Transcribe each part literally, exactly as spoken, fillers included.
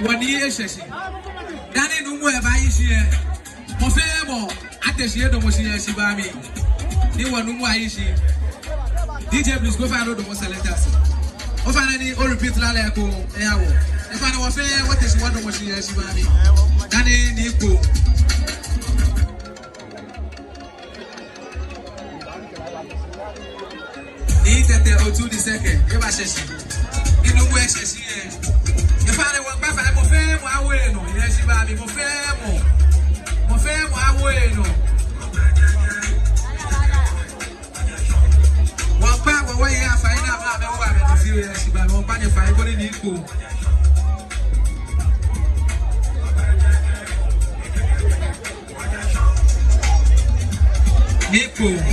Wɔnii eshɛ shi. Dani nuumo lɛ baayi shi lɛ, mɔ fɛɛ mɔ ate shi edamɔ shi yɛ heshibaa mli. Ni wɔnuumo ayi shi. D J Blues, ofainɛ odamɔ selectors. Ofainɛ ni o repeat la lɛ eko eha wɔ. Ofainɛ wɔfɛɛ wɔte shi wɔdamɔ shi yɛ heshibaa mli. Dani Nii Kpone. Nii Tetteh Otu the second, ebashɛ shi. Ni nuumo eshɛ shi lɛ, ofainɛ wɔkpa fai, mɔ fɛɛ mɔ awo enɔ yɛ heshibaa mli, mɔ fɛɛ mɔ. Mɔ fɛɛ mɔ awo enɔ. Wɔkpa wɔwo yei afai ni amɛ, amɛwo amɛnifeemɔ yɛ heshibaa mli, wɔkpa nyɛ fai koni Nii Kpone. Nii Kpone.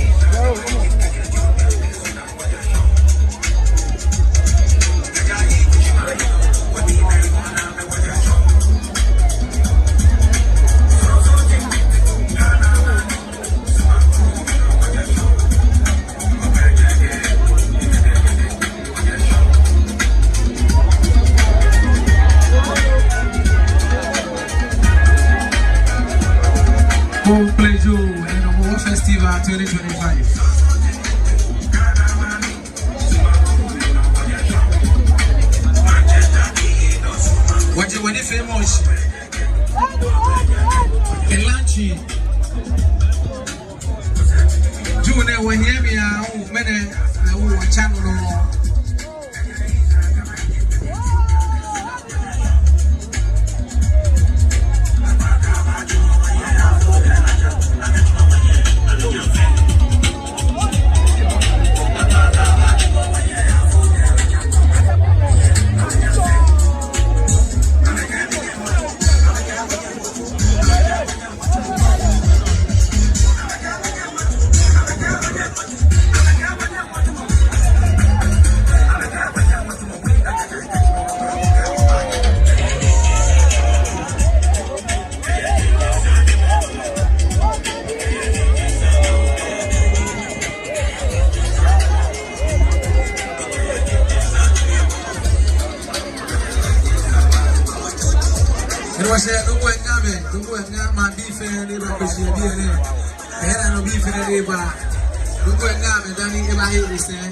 Kpone Plejo and Homowo Festival twenty twenty-five. Wɔje wɔnifeemɔ shi. Kɛ launching. June nɛɛ wɔhiɛ mli aahu, mɛni, ni wɔtsa nɔ nɔŋŋ. Ewɔ sɛ, nuumo eŋa amɛ, nuumo eŋa amɛ, bii fɛɛ ni ba kpɛshi yɛ biɛ nɛɛ. Ɛhɛɛ, nɔ bii fɛɛ ni ba. Nuumo eŋa amɛ dani eba he lɛ sɛɛ.